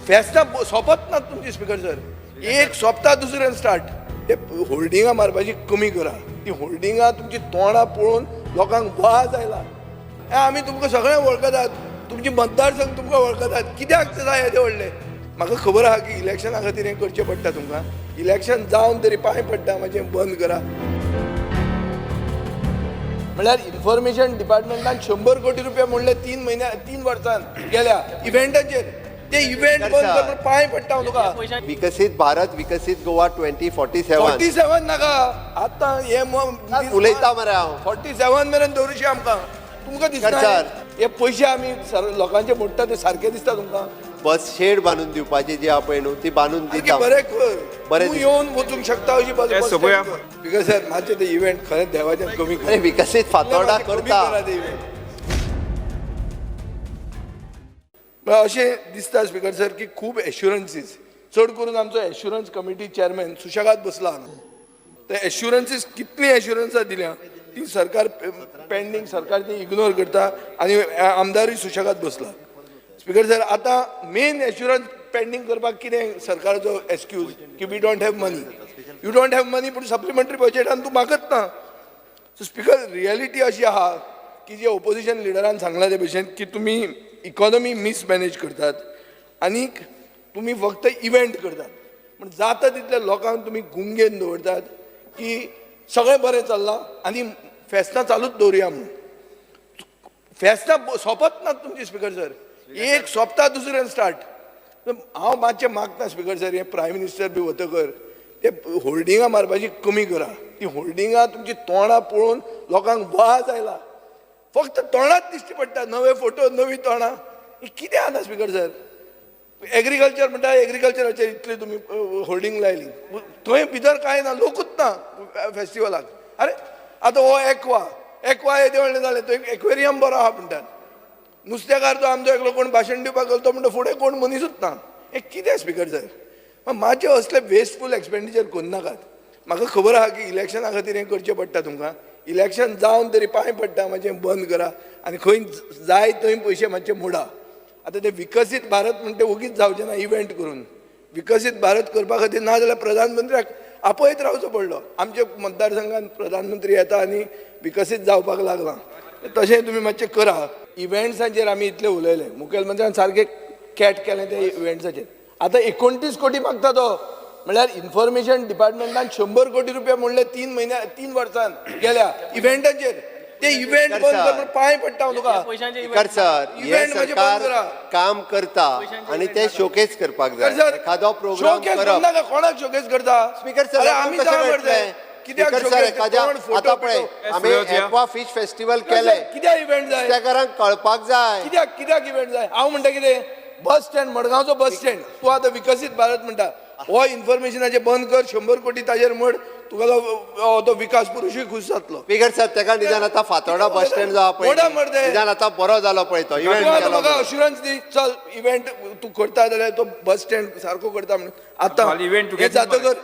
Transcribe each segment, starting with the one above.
फेस्तां सोंपत ना तुमची स्पिकर सर. एक सोंपता दुसऱ्यान स्टार्ट. ते होल्डिंगां मारपाची कमी करा. ती होल्डिंगां तुमची तोंडां पळोवन लोकांक वाज आयला. हे आमी तुमकां सगळ्यांक वळखतात, तुमची मतदारसंघ तुमकां वळखतात. कित्याक ते जाय येदे व्हडले? म्हाका खबर आहा की इलेक्शना खातीर हें करचें पडटा तुमकां. इलेक्शन जावन तरी पांय पडटा, मातशें बंद करा. म्हळ्यार इन्फॉर्मेशन डिपार्टमेंटान 100 कोटी रुपया म्हणले 3 म्हयन्या 3 वर्सान गेल्या इव्हेंटाचेर. ते इव्हेंट बंद कर, पांय पडटा हांव तुका. विकसीत भारत विकसीत गोवा 2047. 47 नाका आतां हे उलयता मरे हांव. 47 मेरेन दवरुशी आमकां. तुमकां दिसना सर. हे पयशे आमी लोकांचे मोडटा ते सारके दिसता तुमकां? बस शेड बांदून दिवपाची जी आहा पळय न्हू ती बांदून दिता. बरें कर, बरें तूं येवन वचूंक शकता अशी बस. ते सगळ्या- because sir मातशें ते इव्हेंट खरें देवाचें कमी अरे विकसीत फातोर्डा करता. अशें दिसता स्पीकर सर की खूब एश्युरन्सीस, चड करून आमचो एश्युरन्स कमिटी चेअरमॅन सुशेगाद बसला हांगा. ते एश्युरन्सीस कितली एश्युरन्सां दिल्या ती सरकार पेंडींग, सरकार ती इग्नोर करता आनी आमदारूय सुशेगाद बसला. स्पीकर सर आतां मेन एश्युरन्स पेंडींग करपाक कितें सरकाराचो एक्सक्यूज की we don't have money. You don't have money पूण सप्लिमेंटरी बजेटान तूं मागत ना. सो स्पीकर रियलिटी अशी आहा की जे ओपोजिशन लिडरान सांगलां ते भशेन की तुमी इकॉनॉमी मिसमॅनेज करतात आनीक तुमी फक्त इव्हेंट करतात, पूण जाता तितल्या लोकांक तुमी गुंगेन दवरतात की सगळें बरें चल्लां आनी फेस्तां चालूच दवरुया म्हणून. फेस्तां सोंपत ना तुमची स्पीकर सर. एक सोंपता दुसऱ्यान स्टार्ट. हांव मातशें मागता स्पीकर सर, हें प्रायम मिनिस्टर बी वतकर ते होल्डिंगां मारपाची कमी करा. ती होल्डिंगां तुमची तोंडां पळोवन लोकांक वाज आयला. फक्त तोंडात दिश्टी पडटा, नवे फोटो नवी तोंडां. हें कितें आसा स्पीकर सर? एग्रीकल्चर म्हणटा, एग्रीकल्चराचेर इतली तुमी होल्डींग लायली, थंय भितर कांय ना, लोकूच ना फेस्टिवलाक. अरे आतां हो एक्वा एक्वा येदें व्हडलें जालें, थंय एक्वेरियम बरो आहा म्हणटात. नुस्तेकार तो आमचो एकलो कोण भाशण दिवपाक गेलो तो म्हणटा फुडें कोण मनीसूच ना. हें कितें स्पीकर सर? मातशें असले वेस्टफूल एक्सपेंडिचर करनाकात. म्हाका खबर आहा की इलेक्शना खातीर हें करचें पडटा तुमकां. इलेक्शन जावन तरी पांय पडटा, मातशें बंद करा आनी खंय जाय थंय पयशे मातशे मोडा. आतां ते विकसीत भारत म्हणटे ओगीच जावचें ना इव्हेंट करून. विकसीत भारत करपा खातीर ना जाल्यार प्रधानमंत्र्याक आपयत रावचो पडलो. आमच्या मतदारसंघात प्रधानमंत्री येता आनी विकसीत जावपाक लागलां, तशें तुमी मातशें करा. इव्हेंट्सांचेर आमी इतले उलयले, मुखेलमंत्र्यान सारकें कॅट केलें ते इव्हेंट्साचेर. आतां 29 कोटी मागता तो. म्हळ्यार इन्फॉर्मेशन डिपार्टमेंटान 100 कोटी रुपया म्हणले 3 म्हयन्या 3 वर्सान गेल्या इव्हेंटाचेर. ते इव्हेंट बंद कर, पांय पडटा हांव तुका. स्पीकर सर हे इव्हेंट मातशें बंद सरकार करा. काम करता आनी ते शोकेस करपाक जाय. सर, एखादो प्रोग्राम शोकेस करप. नाका. कोणाक शोकेस करता? स्पीकर सर अरे आमी कशें जावं कळटलें? मरते. कित्याक स्पीकर सर शोकेस? एखाद्या कोण फोटो आतां पळय बिटो? आमी एक्वा फिश फेस्टिवल केलें, कित्याक इव्हेंट जाय? नुस्तेकारांक कळपाक जाय. कित्याक कित्याक इव्हेंट जाय? हांव म्हणटा कितें, बस स्टँड, मडगांवचो बस स्टँड, तूं आतां विकसीत भारत म्हणटा, हो इन्फॉर्मेशनाचें बंद कर, 100 कोटी ताजेर मोड, तुगेलो तो विकास पुरुशूय खूश जातलो. स्पीकर सर तेका निदान आतां फातोर्डा बस स्टँड जो आहा पळय मोडा मरते. निदान आतां बरो जालो पळय तो इव्हेंट तूं आतां केलो. म्हाका अश्युरन्स दी, चल इव्हेंट तूं करता जाल्यार तो बस स्टँड सारको करता म्हणून. आतां फाल्यां इव्हेंट हें जातकर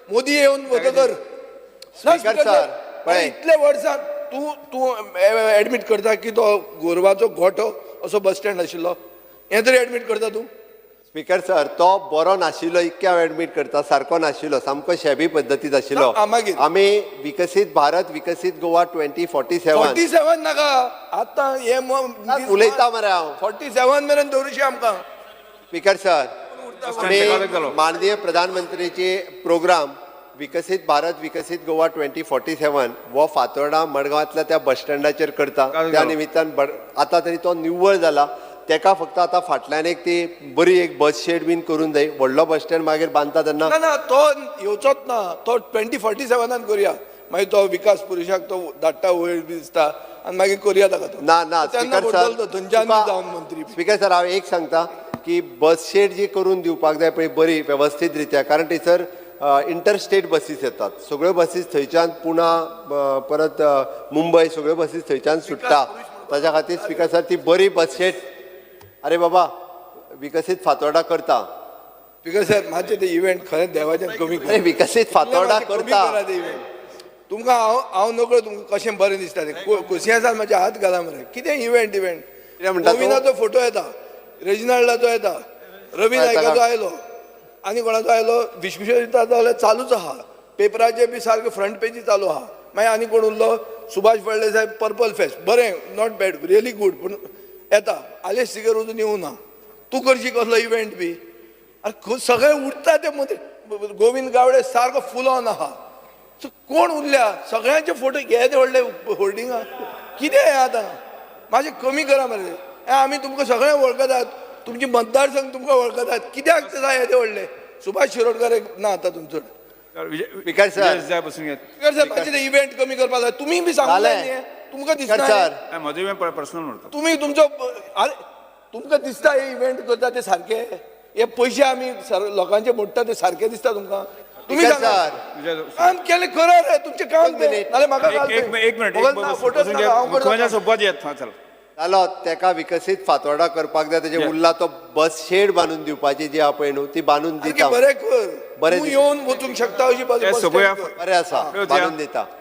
मोदी येवन वतकर ना. स्पीकर सर, पळय. इतले वर्सां तूं तूं एडमीट करता की तो गोरवाचो गोठो असो बस स्टँड आशिल्लो, हें तरी एडमीट करता तूं? स्पीकर सर तो बरो नाशिल्लो इतकें हांव एडमीट करता. सारको नाशिल्लो, सामको शेबी पद्दतीत आशिल्लो. ना, मागीर. आमी विकसीत भारत विकसीत गोवा 2047. 47 नाका आतां हे उलयता मरे हांव. 47 मेरेन दवरुशी आमकां. स्पीकर सर आमी जालो. माननीय प्रधानमंत्रीची प्रोग्राम विकसीत भारत विकसीत गोवा 2047 हो फातोर्डा मडगांवांतल्या त्या बस स्टँडाचेर करता. काल त्या जालो. निमित्तान आतां तरी तो निव्वळ जाला. तेका फक्त आतां फाटल्यान एक ती बरी एक बस शेड बीन करून जाय. व्हडलो बस स्टँड मागीर बांदता तेन्ना. ना ना, तो येवचोच ना. तो 2047 करुया. मागीर तो विकास पुरुषाक तो धाडटा वयर बी दिसता आनी मागीर करुया ताका तो. ना ना तेन्ना स्पीकर सर करतलो तो थंयच्यान बी जावन मंत्री. स्पीकर सर हांव एक सांगता की बस शेड जी करून दिवपाक जाय पळय बरी वेवस्थीत रित्या, कारण थंयसर इंटरस्टेट बसीस येतात. सगळ्यो बसीस थंयच्यान पुणा परत मुंबय सगळ्यो बसीस थंयच्यान सुट्टा. ताच्या खातीर स्पीकर सर ती बरी बस शेड. अरे बाबा विकसीत फातोर्डा करता. स्पीकर सर मातशें ते इव्हेंट खरें देवाचें कमी अरे विकसीत फातोर्डा कमी करता. करा ते इव्हेंट. तुमकां हांव हांव नकळो तुमकां कशें बरें दिसता तें. कोसियासान म्हाज्या हात घाला मरे. कितें इव्हेंट इव्हेंट? कितें म्हणटा तूं? गोविंदाचो फोटो येता, रेजिनाल्डाचो येता, रवी नायकाचो आयलो आनी कोणाचो आयलो, विश्वेश्वरीता जाल्यार चालूच आहा, पेपराचे बी सारके फ्रंट पेजी चालू आहा. मागीर आनी कोण उरलो? सुभाष फळदेसाय, पर्पल फेस्ट, बरें, not bad, really good, पूण येता. आलेश सिगर अजून येवना. तूं करशी कसलो इव्हेंट बी? आरे खंय सगळे उरता ते मदीं. गोविंद गावडे सारको फूल ऑन आहा. सो कोण उरल्या? सगळ्यांचे फोटो येदे व्हडले होर्डिंगा. कितें हें आतां? मातशें कमी करा मरे हें. आमी तुमकां सगळ्यांक वळखतात, तुमची मतदारसंघ तुमकां वळखतात. कित्याक ते जाय येदे व्हडले? सुभाष शिरोडकर एक ना आतां तुमचो. Speaker sir. विजय बसून घेत. स्पीकर साहेब, मातशें ते इव्हेंट कमी करपाक जाय. तुमी बी सांगूंक जाय न्ही हें. तुमकां दिसना स्पीकर हें? सर. म्हजें पर्सनल म्हणटा. तुमी तुमचो, आरे तुमकां दिसता हे इव्हेंट करता ते सारके? हे पयशे आमी लोकांचे मोडटा ते सारके दिसता तुमकां? तुमी स्पीकर सांगा. सर. विजय काम केलें करा रे, तुमचें काम एक तें. minute. नाल्यार म्हाका एक घाल एक थंय. एक मिनिट, वगत ना, फोटोच नाका, हांव करता. मुख्यमंत्र्या सोबत येत. हा, चल. जालो, तेका विकसीत फातोर्डा करपाक जाय. तेजे Yeah. उरला तो बस शेड बांदून दिवपाची जी आहा पळय न्हू, ती बांदून सारकें दिता. बरें कर. बरें तूं दिता. येवन वचूंक शकता अशी बाजू ते बस सोबया. स्टँड कर. बरें आसा, Yeah. बांदून दिता.